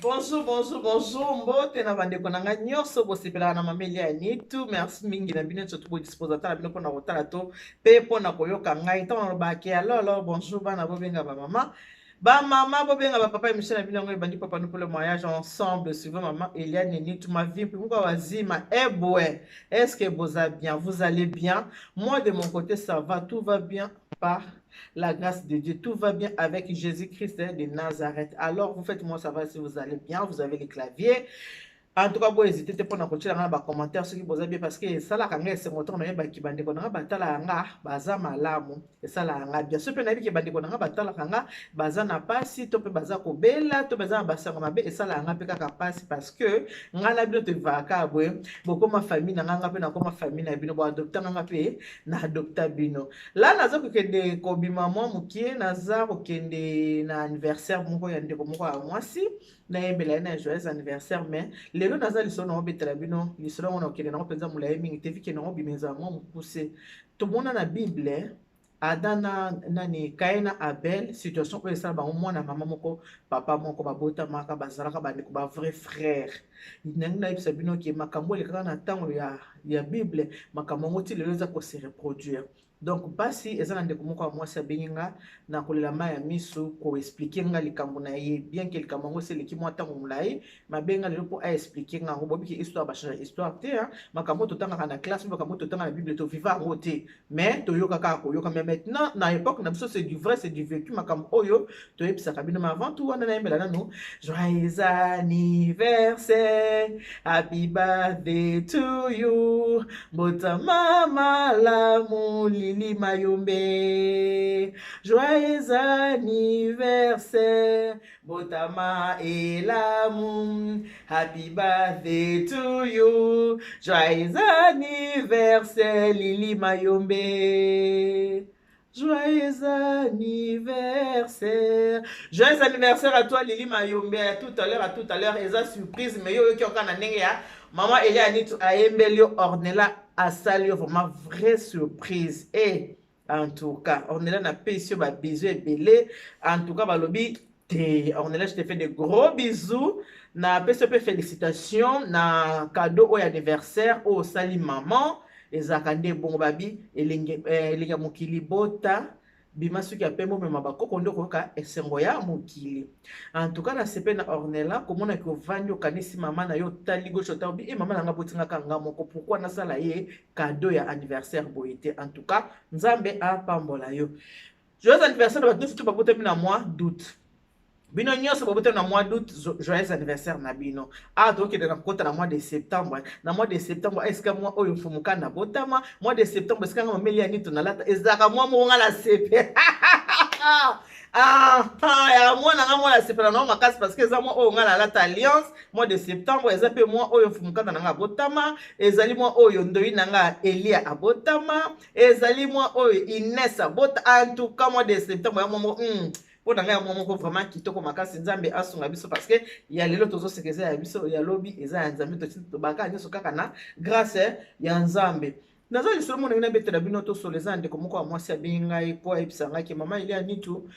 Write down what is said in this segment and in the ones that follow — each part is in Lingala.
Bonjour, bonjour, bonjour. Mbote na bandeko na ngai nyonso bosepelaka na Mama Elia ya Nitu. Merci mingi na bino surtout bodisposa ata na bino mpona kotala to mpe mpona koyoka ngai ntango nalobaka ya lolo. Bonjour bana, bobenga bamama, bamama bobenga bapapa. Émission na bino yango ebandi, Papa nous pour le mariage ensemble, suivant Maman Eliane Nitu Mavimpi Muka Wazima Ebwe. Est-ce que boza bien? Vous allez bien? Moi, de mon côté, ça va, tout va bien par la grâce de Dieu. Tout va bien avec Jésus-Christ de Nazareth. Alors, vous faites-moi savoir si vous allez bien, vous avez les claviers. En tout cas, bo hésiter te mpona kotiela nga na bacommentaire soki boza bien, parce que esalaka nga esengo ntango nayebaki bandeko na nga batalaka nga baza malamu. Esalaka nga bien. So mpe nayebi ke bandeko na nga batalaka nga baza na pasi, to mpe baza kobela, to baza na basango mabe, esalaka nga mpe kaka pasi, parce que ngai na bino tovivaka boye. Bokoma famille na nga, nga mpe nakoma famille na bino. Boadopta nga, nga mpe na adopta bino. La naza kokende kobima mwa mokie, naza kokende na anniversaire moko ya ndeko moko ya mwasi, nayembela ye na joyeux anniversaire. Mais lelo naza lisolo na obetela bino, lisolo yango nakokende nango mpenza molai mingi te, vike nango bima ezala mwa mokuse. Tomona na Bible Adam na nani, Kain na Abel, situation oyo esala bango mwana mama moko, papa moko, babotamaka, bazalaka bandeko, ba vrai frère. Nangi nayebisa bino ke makambo elekaka na ntango ya Bible, makambo yango ti lelo eza kose reproduire. Donc mpasi eza na ndeko moko ya mwasi abengi nga na kolela mai ya miso koexpliquer nga likambo na ye, bien ke likambo yango esi eleki mwa ntango molai. Mabenga lelo mpo aexpliquer nga yango. Bobiki histoire, bachange histoire te. Makambo totangaka na classe, makambo totanga na Bible, toviva yango te, mais toyoka kaka koyoka. Mais maintenant, na époque na biso, c'est du vrai, c'est du vécu, makambo oyo toyebisaka bino. Mais avant tout wana, nayembela nanu joyeux anniversaire, happy birthday to you, mbotama malamu Lili Mayombe, joyeux anniversaire, botama elamu, happy birthday to you, joyeux anniversaire Lili Mayombe. Joyeux anniversaire. Joyeux anniversaire à toi, Lili Mayombe. À tout à l'heure, à tout à l'heure. Eza surprise, mais yo yo na ndenge ya Maman Elia Nitu ayembeli yo, Ornella asali yo vraiment vraie surprise. Et en tout cas, Ornella na pesi yo ba bisous ebele. En tout cas, balobi te Ornella, je te fais de gros bisous. Na pesi yo pe félicitations na cadeau oyo anniversaire oyo osali maman. Ezalaka nde bongo, babi elenge ya mokili bota bima soki ya pembe omema bakoko nde okoyoka esengo ya mokili. En tout cas, nasepe na Ornella komonaki ovandi, okanisi mama na yo, otali gauche, otali obi e mama na nga botingaka nga moko, pourquoi nasala ye cadeau ya anniversaire boye te? En tout cas, Nzambe apambola yo. Joyeux anniversaire na bato nyonso to babotami na mois d'août. Bino nyonso bobotami na mois d'août, joyeux anniversaire na bino. Awa tokokende na kokota na mois de septembre. Na mois de septembre, esika mois oyo mfumuka na botama, mois de septembre esika nga mameli ya nito nalata, ezalaka mwa moko nga na sepe. Ah, ya mwana nga mwana sepela nango makasi, parce que eza mwa oyo nga nalata alliance. Mois de septembre eza mpe mwa oyo mfumukanda na nga abotama, ezali mwa oyo ndoi na nga Elia abotama, ezali mwa oyo Ines abota. En tout cas, mois de septembre ya mwa moko mpo na ngai ya mwa moko vraiment kitoko makasi. Nzambe asunga biso, parce que ya lelo tozoseka eza ya biso, ya lobi eza ya Nzambe. Tobaka nyonso kaka na grâce ya Nzambe. Naza lisolo mo ndenge nabetela bino tosolo. Eza na ndeko moko ya mwasi abengi ngai mpo ayebisa ngai ke mama Elia Nitu,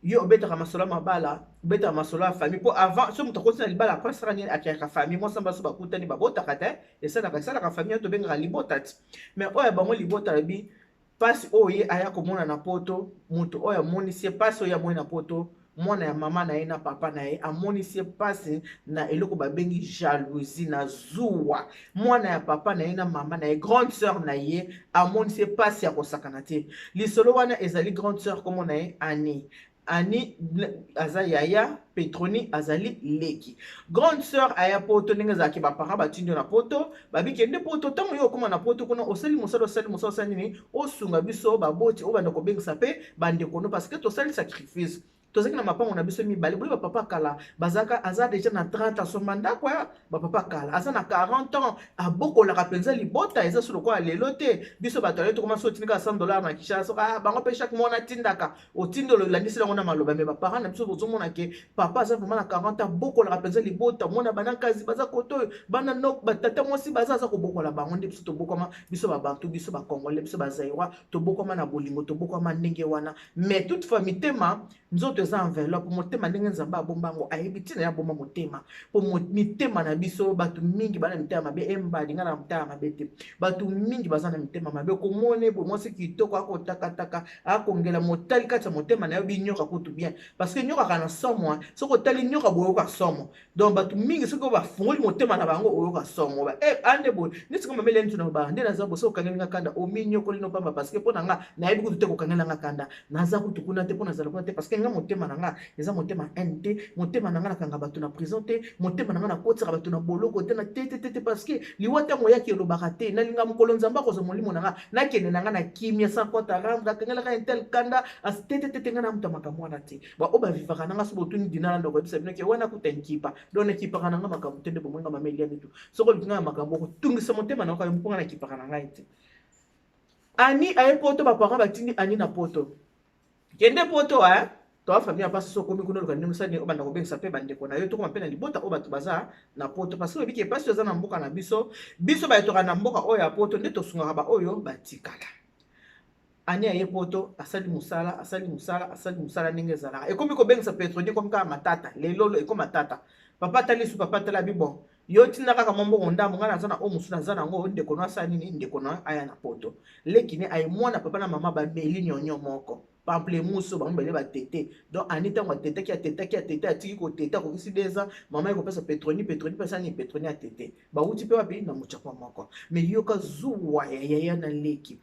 yo obetaka masolo ya mabala, obetaka masolo ya famille, mpo avant so moto akoti na libala, après asala nini? Akeyaka famille. Mwasi na baso bakutani, babotaka te, esalaka famille oyo tobengaka libota ti. Mais oyo ya bango libota, alobi mpasi oyo ye aya komona na poto, moto oyo amonisi ye mpasi oyo amoni na poto, mwana ya mama na ye na papa na ye amonisi ye mpasi na eloko babengi jalousie na zuwa. Mwana ya papa na ye na mama na ye, grande sœur na ye, amonisi ye mpasi ya kosakana te. Lisolo wana ezali grande sœur, kombo na ye Ani. Ani aza yaya, Petroni azali leki. Grande sœur aya poto ndenge ezalaki, baparent batindi yo na poto, babi kende poto. Ntango yo okóma na poto kuna, osali mosala, osali mosala, osali nini, osunga biso baboti, oyo banda kobengisa mpe bandeko no, parce que tosali sacrifice, tozalaki na mapango na biso mibale boye. Bapapa kala bazalaka, aza déjà na 30, asomba ndako ya bapapa kala, aza na 40 ans, abokolaka mpenza libota. Eza so lokola lelo te, biso bato ale tokoma so otindika $100 na Kinshasa, ah, bango mpe chaque mois natindaka, otindi, olandisi yango na maloba. Me baparent na biso, bozomona ke papa aza vraiment na 40 ans, abokolaka mpenza libota, mona bana kazi baza kote oyo, bana nok, batata mwasi baza, aza kobokola bango. Nde biso tobokama, biso babantu, biso bacongolais, biso bazaïrois, tobokama na bolingo, tobokama ndenge wana. Mais toutefois mitema Nzoto eza enveloppe, motema ndenge Nzambe abomba yango, ayebi ntina ya bomba motema. Po mitema na biso, bato mingi bana mitema mabe, embali nga na motema mabe te. Bato mingi baza na mitema mabe. Okomona boye mwasi kitoko akotakataka, akongela motali kati ya motema na yo binyoka kutu bien. Parce que nyoka kana somo, soki otali nyoka boyoka somo. Donc bato mingi soki bafungoli motema na bango oyoka somo. Ba eh ande boye, neti koma mele ntu na ba nde naza boso okangeli nga kanda, ominyokoli no pamba parce que mpo na nga nayebi kutu te kokangela nga kanda. Naza kutu kuna te mpo nazala kuna te parce que nga motema na nga eza motema haine te, motema na nga nakanga bato na prison te, motema na nga nakotisaka bato na boloko te na te te te te parce que liwa ntango oyaki elobaka te. Nalinga mokolo Nzambe akozwa molimo na nga, nakende na nga na kimia sans compte à rendre, akangelaka un tel kanda te te te te, nga na moto ya makambo wana te. Baoyo bavivaka na nga so botuni dina na ndoko oyebisa bino ke wana kuta nkipa. Donc nakipaka na nga makambo te nde bomoi nga mama Elia Nitu. Soki olingi nga na makambo okotungisa motema na yo kaka mpo nga nakipaka na ngai te. Ani aye poto, ba parents batindi Ani na poto. Kende poto hein. Toi famille ya pasi soki okomi kuna oluka ndenge osali obanda kobengisa mpe bandeko na yo, tokoma mpe na libota oyo bato baza na poto parce que oyebi ke pasi oza na mboka na biso, biso bayetoka na mboka oyo ya poto nde tosungaka ba oyo batikala. Ani aye poto, asali mosala, asali mosala, asali mosala ndenge ezalaka. Ekomi kobengisa Petroni, ekomi kaka matata, lelo ekomi matata. Papa atali su, papa atali abi bon, yo tinda kaka mwa mbongo ndambo, ngai naza na oyo mosusu naza nango, ndeko no asala nini, ndeko no aya na poto. Leki ne aye mwana papa na mama bameli nyonyo moko. Pamplemousse bango mibale batete. Donc Ani ntango atetaki, atetaki, atete, atiki koteta, akokisi 2 ans, mama ye kopesa Petroni, Petroni mpe asala nini, Petroni atete. Bawuti mpe wapi na mochakwa moko. Mais yoka zuwa ya yaya na leki.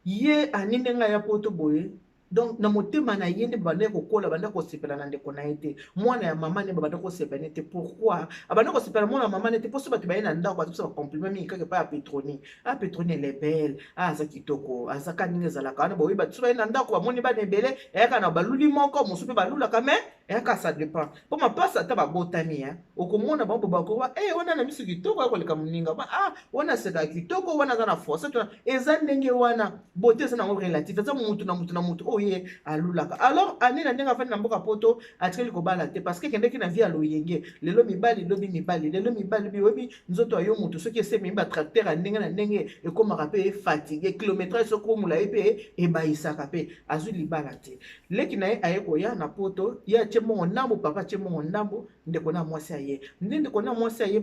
Ye Ani ndenge aya poto boye, donc na motema na ye nde babandaki kokola, babandaki kosepela na ndeko na ye te. Mwana ya mama nde babandaki kosepela ne te. Pourquoi abandaki kosepela mwana ya mama ne te? Mpo so bato baye na ndako bazopesa ba compliment mingi kaka epai ya Petroni. Ah Petroni elle est belle, ah aza kitoko, aza ka ndenge ezalaka wana. Boyebi bato so baye na ndako bamoni bana ebele, eyaka na baluli moko, mosusu mpe balulaka, mais eyaka ça dépend. Mpo mapasa ata babotami, hein, okomona bango bakoba eh wana na miso kitoko ya koleka moninga, ah wana aseka kitoko, wana aza na force, eza ndenge wana. Beauté eza nango relative, eza mutu na mutu na mutu oyo ye alulaka. Alors Ani na ndenge afandi na mboka poto atikali kobala te parce que ekendeki na vie ya loyenge. Lelo mibali, lobi mibali, lelo mibali, lobi oyebi nzoto ya yo mutu soki esemi ba tracteur ya ndenge na ndenge ekomaka pe fatigue, kilométrage soki omolayi pe ebayisaka pe, azwi libala te. Leki na ye aye koya na poto, ye atie mbongo ndambo, papa atie mbongo ndambo, ndeko na mwasi aye. Nde ndeko na mwasi aye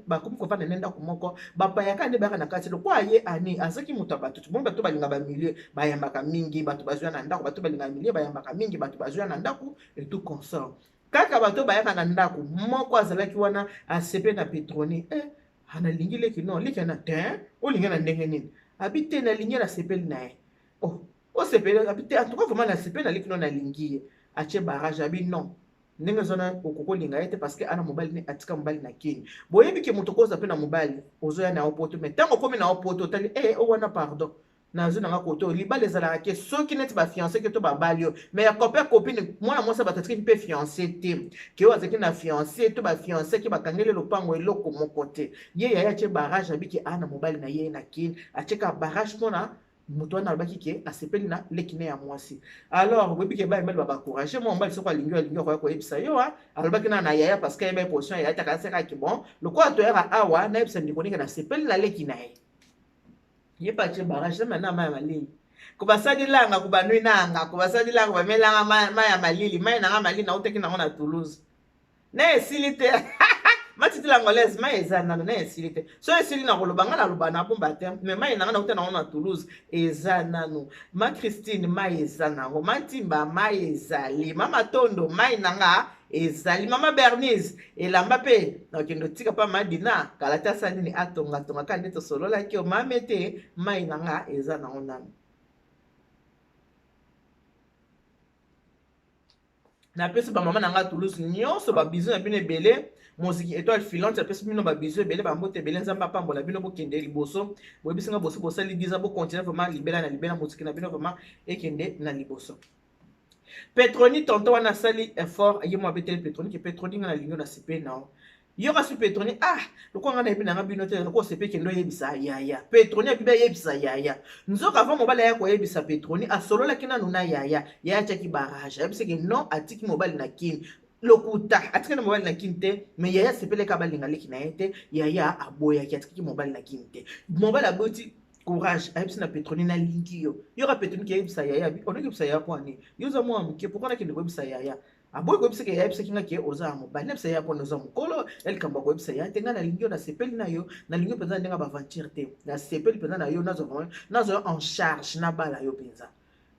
bakomi kovanda nde ndako moko, bapayaka nde bayaka na kati. Lokola ye Ani azalaki moto ya bato, toboni bato balinga ba milieu bayambaka mingi, bato bazwa na ndako, bato balinga milieu bayambaka mingi, bato bazwa na ndako et tout consort. Kaka bato bayaka na ndako moko azalaki wana asepe na Petroni. Analingi leki non, leki na te, olingi na ndenge nini? Abi te nalingi na sepeli na ye. Oh, osepeli abi te, en tout cas vraiment na sepeli na leki non nalingi ye. Atie barrage abi non. Ndenge eza okoki kolinga ye te parce que ana mobali ne atika mobali na kini. Boyebi ke moto koza pe na mobali ozoya na yo poto, mais tango okomi na yo poto otali o wana pardon. Nazwi nanga koto libala ezalaka ke soki neti ba fiancé ke to babali yo, mais ya copain copine mwana mwasi bato atikaki mpe fiancé te, ke oyo azalaki na fiancé to ba fiancé ke bakangeli lopango eloko moko te. Ye yaya atie barrage abiki ana mobali na ye na kini, atie ka barrage mpona moto wana alobaki ke asepeli na leki ne ya mwasi. Alors boyebi ke bana mibali ba encourager mwa mobali soki alingi yo, alingi akoya koyebisa yo, alobaki na na yaya parce que ayeba position ya yaya te, akanisaka ke bon lokola toyaka awa nayebisa ndeko ndenge nasepeli na leki na ye. Ye pa atie barrage na na mai ya malili. Kobasalilanga kobanwi nanga, kobasalilanga bamelanga mai ya malili, mai nanga malili nautaki nango na Toulouse. Na esili te. Matiti la angolaise mai eza nano na esili te. So esili na koloba nga naloba na bomba te, mais mai nanga nauta nango na Toulouse eza nano. Ma Christine mai eza nango, ma Ntimba mai ezali, ma Matondo mai nanga ezali, mama Bernice elamba pe nakende otika pa Madina kala te asala nini atonga tonga kaka nde tosololaki yo mame te mai nanga eza nango nano. Napesi ba mama na nga Toulouse nyonso ba bisous na bino ebele. Moziki étoile filante napesi bino ba bisous ebele, ba mbote ebele. Nzambe apambola bino, bokende liboso. Boyebisi nga bosi bosali 10 ans, bo continuer vraiment libela na libela. Moziki na bino vraiment ekende na liboso. Petroni tonton wana asali effort, ye mo abeteli Petroni ke Petroni nga nalingi yo na sepe na yo. Yoka si Petroni, ah lokola nga nayebi nanga bino te, lokola osepe kende oyebisa yaya. Petroni abibi ayebisa yaya. Nzoka avant mobali aya koyebisa Petroni, asololaki nanu na yaya. Yaya atiaki barrage, ayebisaki non, atiki mobali na kini. Lokuta, atikaki mobali na kini te, mais yaya asepelaki abalinga leki na ye te. Yaya aboyaki, atikaki mobali na kini te. Mobali aboti. Courage, ayebisi na Petroni nalingi yo. Yoka Petroni keyebisa yaya, onoki yebisa yaya mpo ani? Yo oza mwana moke, pourquoi nakende koyebisa yaya? Aboyi koyebisa ke yayebisaki nga ke oza ya mobali. Nayebisa yaya mpona oza mokolo, ya likambo ya koyebisa yaya te. Ngai nalingi yo, nasepeli na yo, nalingi yo mpenza ndenge baventure te. Nasepeli mpenza na yo, nazwa nazwa yo en charge, nabala yo mpenza.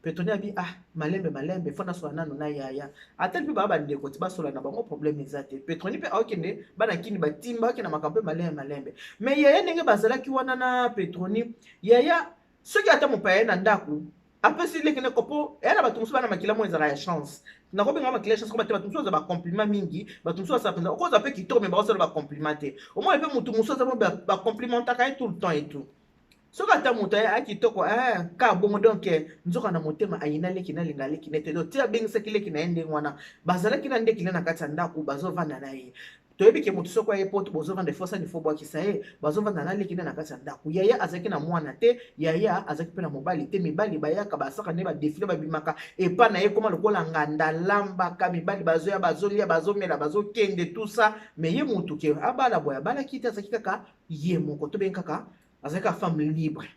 Petroni abi ah, malembe malembe, fo nasola nano na yaya. Atali mpe baa bandeko ti basola na bango, problème eza te. Petroni mpe aokende bana kini batimba, akende makambo mpe malembe malembe. Mais yaya ndenge bazalaki wana na Petroni, yaya soki ata mopaya ye na ndako apesi leki neko, mpo eya na bato mosusu bana makila moko ezalaka ya chance. Nakobenga makila ya chance ko bate bato mosusu baza bacompliment mingi, bato mosusu basala mpenza okozwa mpe kitoko me bakosala bacompliment te. Omona mpe motu mosusu aza mo bacomplimentaka ye tout le temps et tout. Soki ata moto aya kitoko ka bongo, donc nzoka na motema ayina leki, nalinga leki nete. Donc ti abengisaki leki na ye ndenge wana, bazalaki na ndeki na kati ya ndako, bazovanda na ye. Toyebi ke moto soko aye poto, bozovanda, efosani fo bwakisa ye. Bazovanda na leki nde na kati ya ndako. Yaya azalaki na mwana te, yaya azalaki mpe na mobali te. Mibali bayaka, basaka nde badefile, babimaka epa na ye, koma lokola nganda lambaka. Mibali bazoya, bazolia, bazomela, bazokende, tout ça. Mais ye motu ke abala boye, abalaki te, azalaki kaka ye moko, tobengi kaka azalaki kaka femme libre.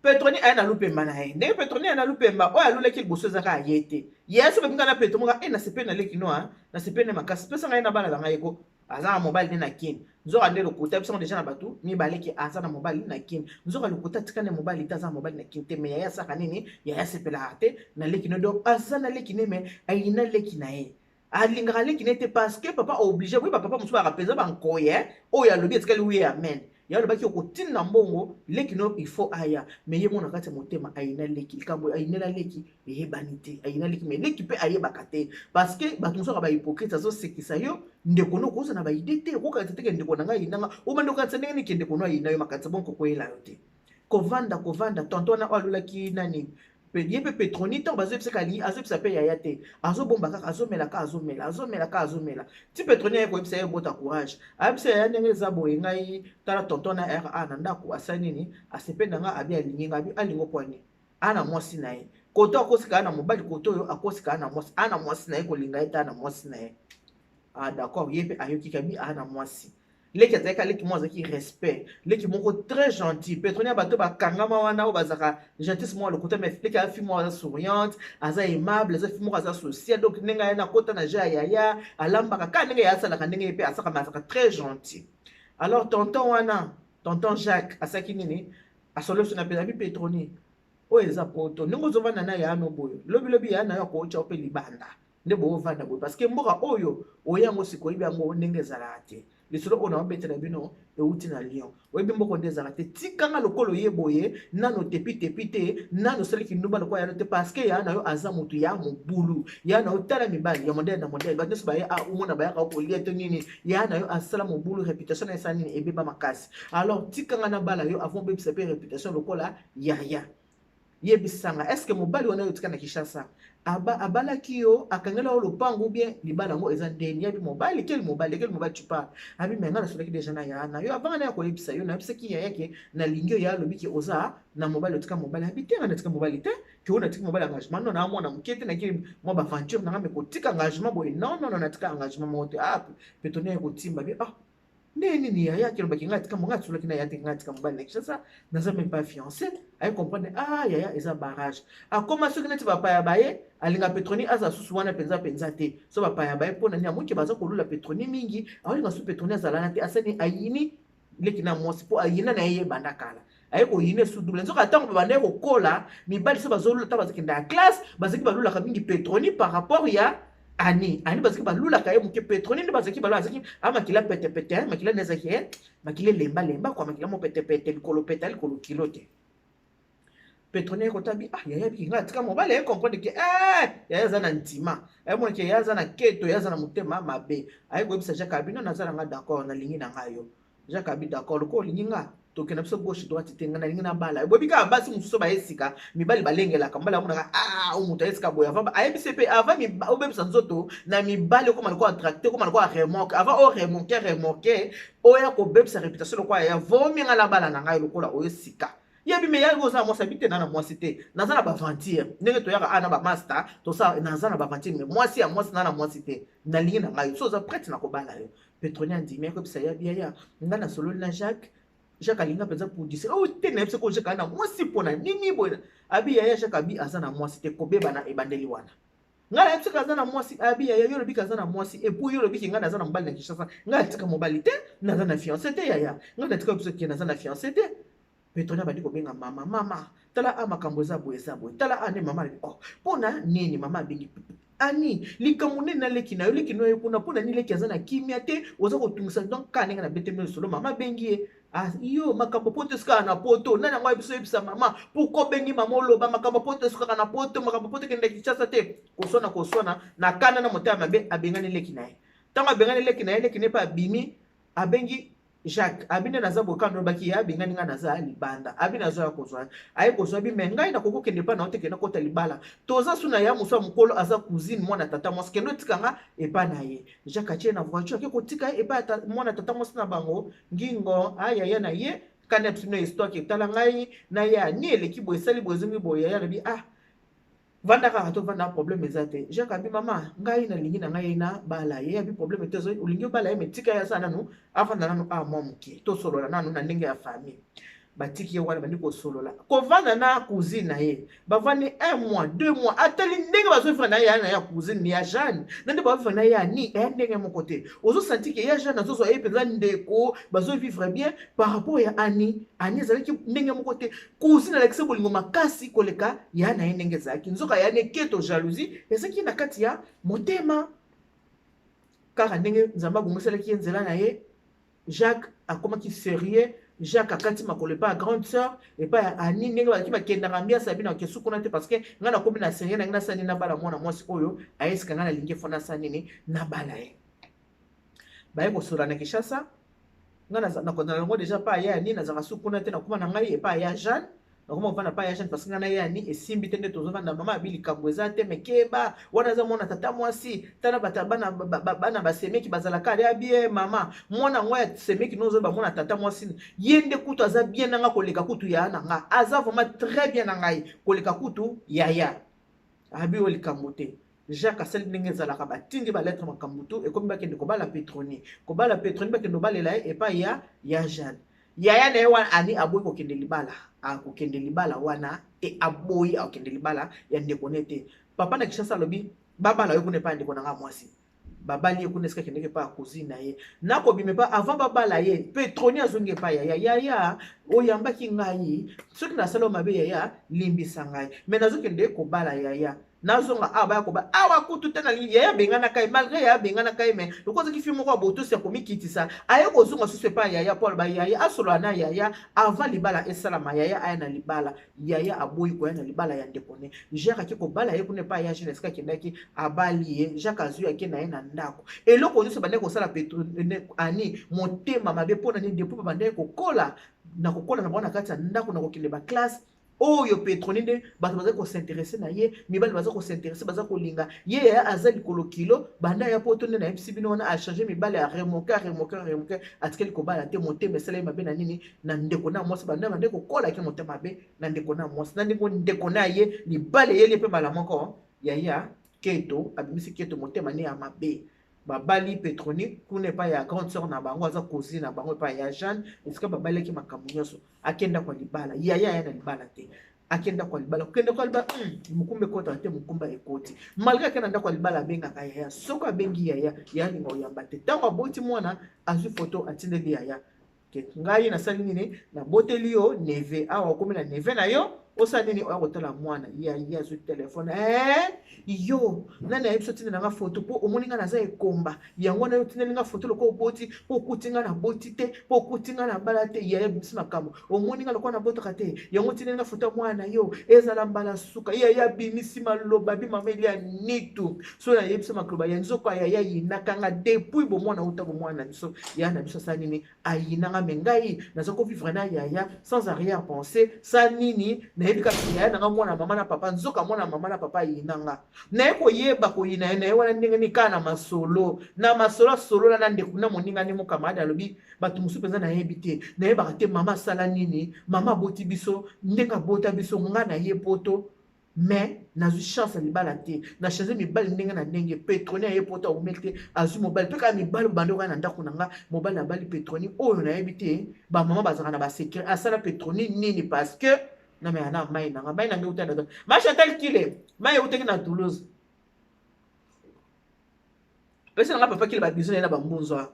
Petroni aye na lupemba na ye. Ndenge Petroni aye na lupemba oyo alulaki liboso, eza kaka ye te. Ye so bebinga na Petro moka e nasepeli na leki no, nasepeli na makasi, pesa ngai na bana na ngai ko aza na mobali nde na Kini. Nzoka nde lokuta, biso deja na bato mibale ke aza na mobali na Kini. Nzoka lokuta, tika nde mobali te, aza na mobali na Kini te. Mais yaya asaka nini? Yaya asepelaka te na leki no. Donc aza na leki ne, mais ayina leki na ye, alingaka leki ne te, parce que papa obligé. Boye bapapa mosusu baka mpenza bankoye oyo alobi etikali wuye amen. Ya alobaki okotinda mbongo, leki no il faut aya. Mais ye mona kati ya motema ayina leki. Likambo ayinela leki eyebani te. Ayina leki, mais leki mpe ayebaka te, parce que bato mosusu aka bahypocrite. Azosekisa yo ndeko no, okoza na baide te, okokanisa te ke ndeko na ngai ayinanga. Obanda okanisa ndenge nini ke ndeko no ayina yo? Makanisa bongo kokoyela yo te. Kovanda kovanda, tonton wana oyo alulaki nani, ye mpe Petroni, ntango bazoyebisaka alingi, azoyebisa mpe yaya te, azobomba kaka, azomela kaka, azomela, azomela kaka, azomela ti Petroni aye koyebisa ye. Bota courage, ayebisa yaya ndenge eza boye: ngai tala tonton na ra na ndako asali nini, asepeli na ngai, abi alingi ngai. Abi alingi okwani ana mwasi na ye koto akosika na mobali, koto oyo akosika na mwasi, ana mwasi na ye kolinga ye te, ana mwasi na ye. Ah d'accord, ye mpe ayoki kabi ana mwasi. Leki azalaki leki moko azalaki respect, leki moko très gentil. Petroni ya bato bakangama wana oyo bazalaka gentils moko lokuta, mais leki aza fille moko aza souriante, aza aimable, aza fille moko aza social. Donc ndenge aya na kota na jeu ya yaya, alambaka kaka ndenge yaya asalaka, ndenge ye mpe asaka, mais azalaka très gentil. Alors tonton wana, tonton Jacques, asalaki nini? Asolosi na mpe abi: Petroni, oyo eza poto, ndenge ozovanda na yaya no boye, lobilobi yaya na yo akotya mpe libanda nde boovanda boye, parce que mboka oyo oyango sikoyebi yango ndenge ezalaka te. Lisolo oyo naobetela bino euti na Lyon. Oyebi mboka nde ezalaka te. Tikanga lokolo ye boye nano tepi tepi te, nano osaliki ndumba lokola yano te, parce que ya na yo aza motu ya mobulu. Ya na yo, tala mibali ya modele na modele, bato nyonso baye omona bayaka kolia to nini. Ya na yo asala mobulu, réputation na esala nini? Ebeba makasi. Alors tikanga na bala yo avant obebisa mpe réputation lokola yaya. Yebisanga, est ce que mobali wana oyo tika na Kinshasa abalaki yo, akangela yo lopango, bien libala yango eza ndeni? Yabi mobali, quel mobali? Quel mobali tu parles? Abi me nga nasolaki déjà na yaya na yo avant na ya koyebisa yo. Nayebisaki yaya ke nalingi yo. Ya alobi ke oza na mobali, otika mobali. Abi te, nga natika mobali te, ke oyo natika mobali engagement non, na mwana moke te, naki mwa baventure nanga, me kotika engagement boye, non non non, natika engagement moko te. Ah, petoni aye kotimba bi: ah, nde nini yaya akelobaki ngai atika ngai, asolaki na ya te, ngai atika mobali na Kinshasa, naza même pas fiancé. Aye comprendre: ah yaya, eza barrage. Akoma soki neti bapaya baye, alinga Petroni aza susu wana mpenza mpenza te. So bapaya baye, mpo na nini? Amoki baza kolula Petroni mingi, aolinga su Petroni azala na te. Asani ayini leki na mwasi, mpo ayina na ye yebanda kala, aye koyina esu double. Nzoka ntango babandaki kokola, mibali so bazolula, ntango bazokenda ya classe, bazalaki balulaka mingi Petroni par rapport ya ani. Ani bazalaki balulaka ye moke, Petroni nde bazalaki balula. Azalaki a makila petepete, makila nde ezalaki makila elembalemba kwa, makila mo petepete, likolo pete, likolo kilo te. Petroni aye kotabi: ah yaya, biki ngai atika mobali. Aye comprendre ke yaya aza na ntima, ayemona ke yaya aza na keto, yaya aza na motema mabe. Aye koyebisa Jacques: abino naza na nga d'accord, nalingi na ngai yo. Jacques abi: d'accord, lokola olingi nga, tokenda biso gauche droite te, ngai nalingi nabala. Boyebi kaka basi mosusu baye sika, mibali balengelaka mobali, amonaka: ah, o moto aye sika boye. Avant ayebisi mpe, avant obebisa nzoto na mibali, okoma lokola tracteur, okoma lokola remorque, avant oremorke remorke oya kobebisa réputation lokola ya vomi, ngai nabala na ngai lokola oyo sika. Yebi me yango oza na mwasi? Abi te, na na mwasi te, naza na baventure ndenge toyaka a na bamaster tosala, naza na baventure, mais mwasi ya mwasi, na na mwasi te, nalingi na ngai so oza prête na kobala yo. Petroni andimi, akoyebisa ya bia: ya ngai nasololi na Jacques. Jacques alinga mpenza pudise oyo te. Nayebi soki Jacques aza na mwasi mpona nini boye. Abi yaya, Jacques abi aza na mwasi te. Kobeba na ebandeli wana, ngai nayebi soki aza na mwasi. Abi yaya, yo olobiki aza na mwasi, et puis yo olobiki ngai naza na mobali na Kinshasa. Ngai atika mobali te, naza na fiancé te. Yaya, ngai natika biso ke naza na fiancé te. Petroni abandi kobenga mama: "Mama, tala a makambo eza boye, eza boye, tala a nde." Mama alobi: "Oh, mpona nini?" Mama abengi ani: "Likambo nini naleki na yo? Leki no ye kuna, mpona nini leki aza na kimia te? Oza kotungisa." Donc kaka ndenge nabetemi lisolo, mama abengi ye: "Ah, yo makambo poto esikaka na poto. Nani yango ayebi so? Oyebisa mama pourquoi obengi mama, oloba makambo poto esikaka na poto, makambo poto ekende Kinshasa te." Koswana, koswana na kanda na motema mabe, abengani leki na ye. Ntango abengani leki na ye, leki na ye mpe abimi, abengi Jacques, abi: "Nde naza boye, kanda olobaki ye abengani ngai, naza libanda." Abi: "Nazwa ya kozwa." Aye kozwa, abi: "Me ngai nakoki kokende epai na yo te, kende kota libala. Toza su na ya mosu ya mokolo, aza cousine, mwana tata mwasi, kende otika nga epai na ye." Jacques atie na voiture, ake kotika ye epai ya mwana tata mwasi na bango ngingo. Ayaya na ye kani ya biso histoire ke tala ngai na ye ani eleki boye, esali boye, ezongi boye. Yaya alobi: "Ah, vanda kaka, tovanda, problème eza te." Jacques abi: "Mama, ngai nalingi na ngai na bala ye." Abi: "Problème te, olingi obala ye, me tika ye asala nanu, avanda nanu a mwa moke, tosolola nanu na ndenge ya famille." Batiki ye wana, bandi kosolola, kovanda na cousine na ye. Bavandi un mois, 2 mois, atali ndenge bazovivre na ye, ya na ya cousine ya Jeanne na nde bavivre na ye ani eya ndenge moko te. Ozosentir ke ya Jeanne azozwa ye mpenza ndeko, bazovivre bien par rapport ya Ani. Ani ezalaki ndenge moko te. Cousine alakisi bolingo makasi koleka ya na ye ndenge ezalaki. Nzoka ya neketo, jalousie ezalaki na kati ya motema. Kaka ndenge Nzambe abongiselaki ye nzela na ye, Jacques akomaki sérieux. Jacques akati makolo epai ya grande sœur, epai ya Ani, ndenge bazalaki bakendaka ambiance. Abi: "Na kesu kuna te, parce que ngai nakomi na sérieux na ngai, nasala nini? Nabala mwana mwasi oyo ayesika ngai nalingi, fo nasala nini? Nabala ye." Baye kosola na Kinshasa. Ngai nakonzala yango déjà epai ya Ani, nazalaka su kuna te, nakoma na ngai epai ya Jeanne, nakoma kovanda epai ya Jeanne, parce que ngai na ye ani esimbi te nde tozovanda. Mama abi: "Likambo eza te, me keba, wana eza mwana tata mwasi. Tala bana, bana basemeki bazalaka ali abie." Mama, mwana yango ya semeki no ozoyeba, mwana tata mwasi ye nde kutu aza bien na nga koleka kutu ya na nga, aza vraiment très bien na ngai koleka kutu yaya. Abi: "Oyo likambo te." Jacques asali ndenge ezalaka, batindi balettre, makambo tu ekomi, bakende kobala Petroni. Kobala Petroni, bakende kobalela ye epai ya Jeanne. Yaya na ye wana ani aboyi kokende libala, akokende libala wana te, aboyi, akokende libala ya ndeko ne te. Papa na Kinshasa alobi: "Babala yo kuna epai ya ndeko na nga mwasi." Babali ye kuna esika akendeki epai ya cousine na ye. Nakobima epai avant babala ye, Petroni azongi epai yaya: "Yaya, oyambaki ngai, soki nasala mabe, yaya, limbisa ngai, me nazokende kobala yaya, nazonga awa." Baya koba awa kutu te, nalingi yaya abenganaka ye. Malgré yaya abenganaka ye, me lokola azalaki fille moko ya botosi ya komikitisa, aye kozonga susu epai yaya mpo aloba yaya, asolola na yaya avant libala esalama. Yaya aya na libala, yaya aboyi koya na libala ya ndeko ne. Jacques ake kobala ye kuna epai ya Jeune, esika akendaki, abali ye. Jacques azwi, ake na ye na ndako. Eloko nyonso bandaki kosala ani motema mabe. Mpo na nini? Depuis babandaki kokola na kokola na bango na kati ya ndako, na kokende baclasse oyo, Petroni nde bato baza kos'intéresser na ye, mibali baza kos'intéresser, baza kolinga ye. Yaya aza likolo kilo banda ya poto nde nayebisi bino wana, achanger mibali, aremorquer, aremorquer, aremorquer, atikali kobala te. Motema esala ye mabe na nini? Na ndeko na mwasi. Banda bande kokolaki motema mabe na ndeko na mwasi, na ndenge ndeko na ye libala eyeli mpe mbala moko. Yaya keto abimisi keto, motema ne ya mabe. Babali Petroni kuna epai ya grande sœur na bango, aza cousine na bango, epai ya Jeanne, esika babalaki makambo nyonso. Akenda kwa libala, yaya aya na libala te. Akenda kwa libala, kokende kwa libala, mokumba ekotaka te, mokumba ekoti. Malgré akenda ndako ya libala, abengaka yaya. Soki abengi yaya, yaya alinga oyamba te. Ntango aboti mwana, azwi foto, atindeli yaya: "Ngai nasali nini? Naboteli yo neveu awa, okomi na neveu na yo, osala nini? Oya kotala mwana." Yaya azwi telefone: "Eh, yo nani ayebi so otindela nga foto? Mpo omoni nga naza ekomba, yango wana yo otindeli nga foto lokola oboti, mpo okuti nga naboti te, mpo okuti nga nabala te." Yaya bimisi makambo: "Omoni nga lokola nabotaka te, yango otindeli nga foto ya mwana na yo. Ezala mbala suka." Yaya abimisi maloba bi mama elia nitu so nayebisa makoloba ya nzoko. Yaya ayinaka nga depuis bomwana, uta bomwana na biso. Yaya na biso asala nini? Ayinanga. Me ngai naza kovivre na yaya sans arrière pensée sa nini, nayebi kaka yaya nanga, mwana mama na papa. Nzoka mwana mama na papa ayinanga. Naye koyeba koyina ye na ye wana ndenge nini? Kaka na masolo, na masolo asolola na ndeko na moninga nde mocamarade. Alobi: "Bato mosusu mpenza nayebi te, nayebaka te mama asala nini, mama aboti biso ndenge abota biso, nga na ye poto." Mais nazwi chance ya libala te, na change mibali ndenge na ndenge. Petroni aye poto, awumeli te, azwi mobali mpe kaka mibali bando kaka na ndako na nga. Mobali abali Petroni oyo, nayebi te, bamama bazalaka na basecret. Asala Petroni nini? Parce que namela na mai na nga, mai na nga euta na ma Chantal Kile, mai eutaki na Toulouse. Pesa na nga papa Kile babiso na ye na bambunzo.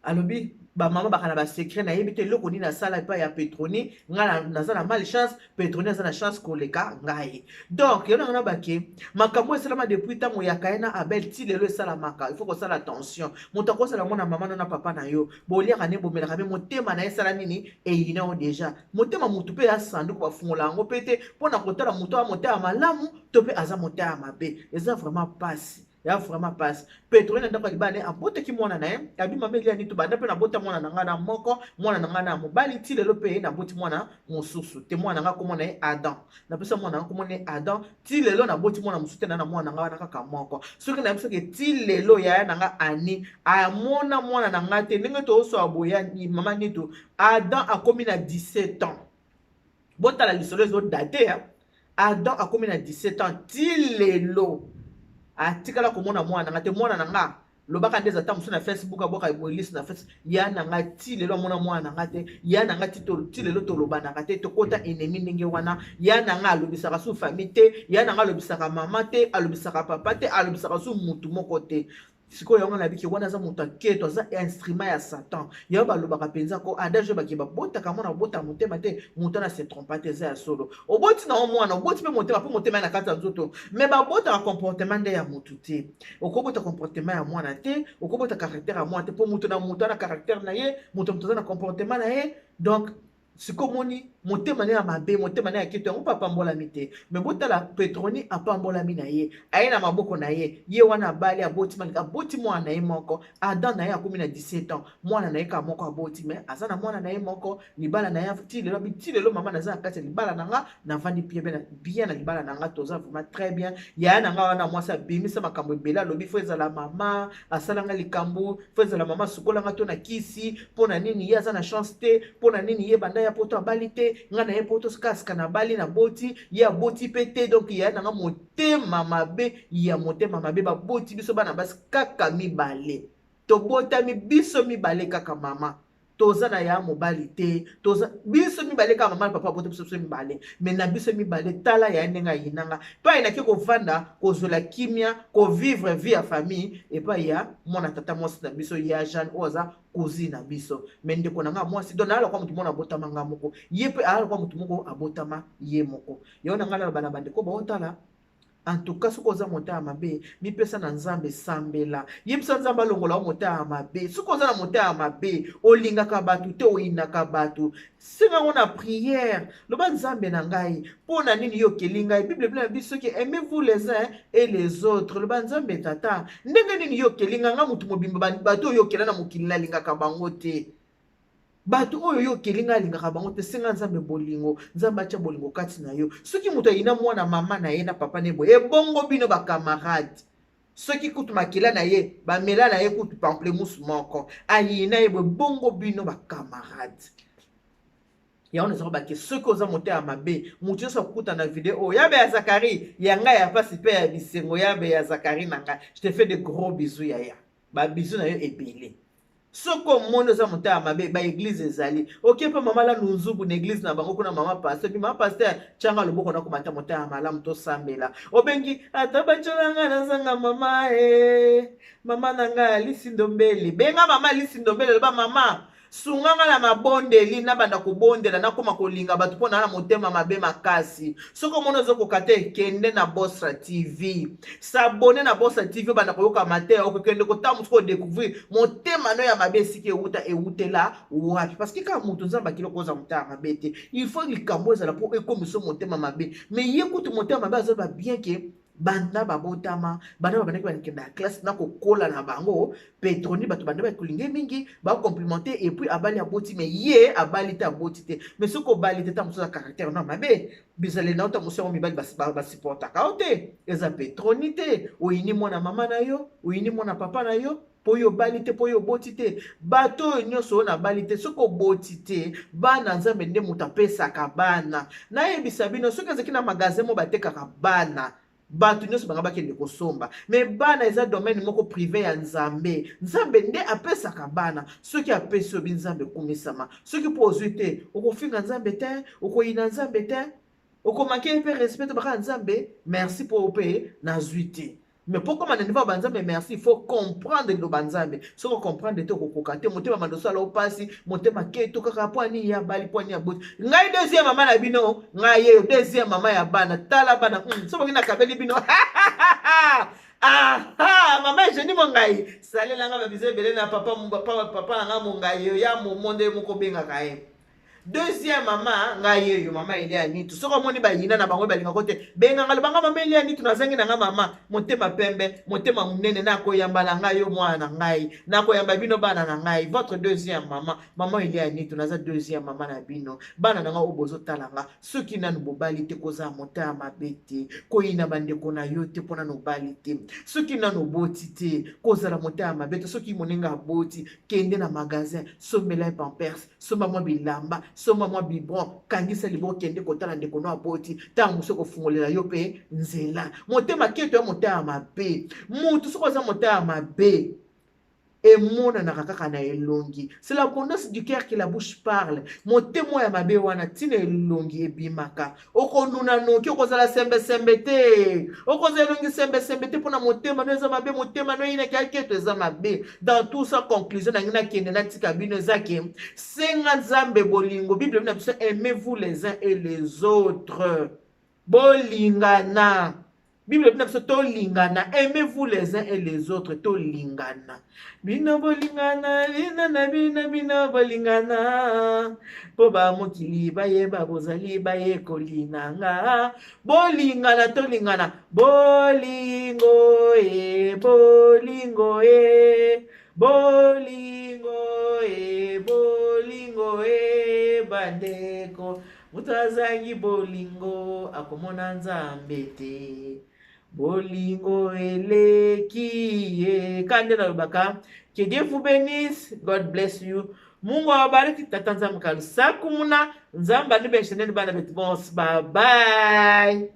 Alobi bamama baka na basecret. Nayebi te eloko nini asala epai ya Petroni. Ngai naza na malchance, Petroni aza na chance koleka ngai. Donc yo nanga na bake makambo esalama depuis ntango ya Kaye na Abel ti lelo esalamaka. Il faut kosala attention. Moto akosala yango na mama no na papa na yo, boliaka nde bomelaka, me motema na ye esala nini? Eyina yo déjà. Motema motu mpe ya sanduku, bafungola yango mpe te mpo na kotala moto aza motema malamu to mpe aza motema mabe. Eza vraiment pasi, ya vraiment pasi. Petroni na ndako ya libala ne abotaki mwana na ye. Abi mama Eliani, tobanda mpe nabota mwana na ngai na moko, mwana na ngai na mobali. Ti lelo mpe naboti mwana mosusu te. Mwana na ngai komona ye Adam, napesa mwana na ngai komona ye Adam. Ti lelo naboti mwana mosusu te, na na mwana na ngai wana kaka moko. Soki nayebi soki ti lelo yaya na ngai ani amona mwana na ngai te. Ndenge tooswa boya mama Nito, Adam akomi na 17 ans. Botala lisolo ezodate. Adam akomi na 17 ans, ti lelo atikala komona mwana na nga te. Mwana na nga lobaka nde eza ta mosusu na Facebook, abwaka boelisi na Facebook. Ya na nga ti lelo amona mwana na nga te. Ya na nga ti lelo tolobanaka te, tokota ennemi ndenge wana. Ya na nga alobisaka su famille te, ya na nga alobisaka mama te, alobisaka papa te, alobisaka su mutu moko te. Sikoyo yango nabiki wana aza moto aketo, aza instrument ya Satan. Yango balobaka mpenza ko adage bake babotaka mwana, babotaka motema te. Moto wana se trompa te, eza ya solo. Oboti na yo mwana, oboti mpe motema, mpo motema ya na kati ya nzoto, me babotaka comportement nde ya motu te. Okobota comportement ya mwana te, okobota caractère ya mwana te, mpo moto na moto ana caractère na ye, moto moto aza na comportement na ye. Donc sikoyo omoni motema ne ya mabe, motema ne ya keto, yango mpe apambolami te. Me botala Petroni, apambolami na ye, aye na maboko na ye. Ye wana abali, aboti malika, aboti mwana na ye moko. Adam na ye akomi na 17 ans, mwana na ye kaka moko aboti, me aza na mwana na ye moko. Libala na ye ti lelo, ti lelo mama naza na kati ya libala na nga, navandi bien bien na libala na nga, toza vraiment très bien. Yaya na nga wana mwasi abimisa makambo ebele, alobi fo ezala mama asalanga likambo, fo ezala mama asukolanga to na kisi. Mpo na nini ye aza na chance te? Mpo na nini ye banda ya poto abali te? Nga na ye poto kasika nabali, naboti, ye aboti mpe te. Donc yaya na nga motema mabe, ya motema mabe. Baboti biso bana basi kaka mibale, tobotami biso mibale kaka mama, toza na ya mobali te, toza biso mibale kaka mama na papa abota biso, biso mibale. Me na biso mibale, tala ya ndenge ayinanga mpe ayinaki kovanda, kozwela kimia, kovivre vie ya famille epai ya mwana tata mwasi na biso ya Jeanne oyo aza cousine na biso. Me ndeko na nga mwasi, donc naya lokwa motu moko abotama nga moko, ye mpe aya lokwa motu moko abotama ye moko. Yango na ngai naloba na bandeko baotala, en tout cas soki oza motema mabe, mipesa na Nzambe, sambela, yebisa Nzambe alongola yo motema mabe. Soki oza na motema mabe, olingaka bato te, oyinaka bato, senga yango na prière. Loba: "Nzambe na ngai, mpo na nini yo okeli ngai?" Bible ebila na biso soki aimez-vous les uns et les autres. Loba: "Nzambe tata, ndenge nini yo okeli ngai, nga motu mobimba, bato oyo okela na mokili nalingaka bango te, bato oyo yo okeli ngai alingaka bango te?" Senga Nzambe bolingo, Nzambe atya bolingo kati na yo. Soki moto ayina mwana mama na ye na papa ne boye, ebongo bino bacamarade? Soki kutu makila na ye, bamela na ye kutu pamplemousse moko, ayina ye boye, bongo bino bacamarade? Yango nazaka bake, soki oza motema mabe, moto nyonso akuta na video oyo yabe ya Zakari ya ngai ya pasi mpe ya bisengo, yabe ya Zakari na ngai, je te fais de gros bisous yaya, babisous na yo ebele. Soki omoni oza motema mabe, baéglise ezali oke mpe mama Lanu Nzubu na église na bango kuna, mama pasteur bi, mama pasteur, tianga loboko na komata motema malamu, tosambela. Obengi ata batyola ngai, nazanga mama e mama na ngai Alisi Ndombele. Benga mama Alisi Ndombele, loba: "Mama, sunga nga na mabondeli, nabanda kobondela, nakóma kolinga bato mpo na na motema mabe makasi." Soki omoni ozokoka te, kende na Bostra TV, s'abonner na Bostra TV, obanda koyoka mateya. Okokende kotala mosuku, odécouvrir motema no ya mabe esika ewuta, ewutela wapi. Parce que kaka moto Nzambe akili okoza motema mabe te. Il faut likambo ezala mpo ekomisa motema mabe. Mais ye kutu motema mabe azoloba bien ke banda babotama, banda babandaki bakende ya classe na kokola na bango, Petroni bato banda bakolinge mingi, bacomplimenter. Et puis abali, aboti, mais ye abali te, aboti te. Mais soki obali te, ta mosusu aza caractère na mabe, bizaleli na yo, ta mosusu yango mibali basupportaka yo te. Eza Petroni te, oyini mwana mama na yo, oyini mwana papa na yo. Mpo yo obali te, mpo yo oboti te. Bato oyo nyonso oyo nabali te, soki oboti te, bana Nzambe nde moto apesaka bana. Nayebisa bino, soki ezalaki na magasin moko batekaka bana, bato nyonso banga bakende kosomba. Mais bana eza domaine moko privé ya Nzambe. Nzambe nde apesaka bana. Soki apesi obi, Nzambe ekumisama. Soki mpo ozwi te, okofinga Nzambe te, okoyina Nzambe te, okomaki ye mpe respect. Baka Nzambe merci mpo mpe nazwi te. Mais mpo koma na niveau ya banzambe merci, il faut comprendre liloba Nzambe. Soki ocomprendre te, okokoka te. Motema mandosala opasi, motema keto kaka mpo ani ya bali, mpo ani ya boti. Ngai deuxième mama na bino, ngai yeyo deuxième mama ya bana. Tala bana, so boki nakabeli bino. Aha, mama Eugenie Mongai, salelanga babizo ebele na papa, papa, papa na nga Mongai ya momo nde moko obengaka ye deuxième mama. Ngai yeyo mama Elia Nitu. Soki omoni bayina na bango balingako te, benganga, lobanga mama Elia Nitu, nazangi na nga mama motema pembe, motema monene. Nakoyamba na ngai yo mwana na ngai, nakoyamba bino bana na ngai. Votre deuxième mama, mama Elia Nitu, naza deuxième mama na bino, bana na ngai oyo bozotala nga. Soki nanu bobali te, kozala motema mabe te, koyina bandeko na yo te mpo nanu obali te. Soki nanu oboti te, kozala motema mabe te. Soki moninga aboti, kende na magasin, sombela ye pampers, somba mwa bilamba, somba mwa biberon, kangisa liboko, kende kotala ndeko no aboti. Ntango mosusu kofungolela yo mpe nzela. Motema keto ya motema mabe, mutu soki oza motema mabe, emonanaka kaka na elongi. C'est l'abondance du cœur que la bouche parle. Motema ya mabe wana, ntina elongi ebimaka. Okonuna noki, okozala sembesembe te, okozala elongi sembesembe te, mpona motema no eza mabe, motema no eyinaki aketo eza mabe. Dans tout ça, conclusion nangi nakende natika bino eza ke senga Nzambe bolingo. Bible na biso: aimez-vous les uns et les autres, bolingana. Bible na biso, tolingana, aimez-vous les uns et les autres, tolingana. Bino bolingana, bino na bino, bino bolingana, mpo bamokili bayeba bozali bayekoli na nga. Bolingana, tolingana. Bolingo e, bolingo e, bolingo e, bolingo e, bandeko. Moto azangi bolingo akomona Nzambe te. Bolingo eleki ye. Ka nde nalobaka: que Dieu vous bénisse, God bless you, Mungu awabariki, tata Nzambe kalusaku muna Nzambe anibesheneni bana betu bonse. Bye bye.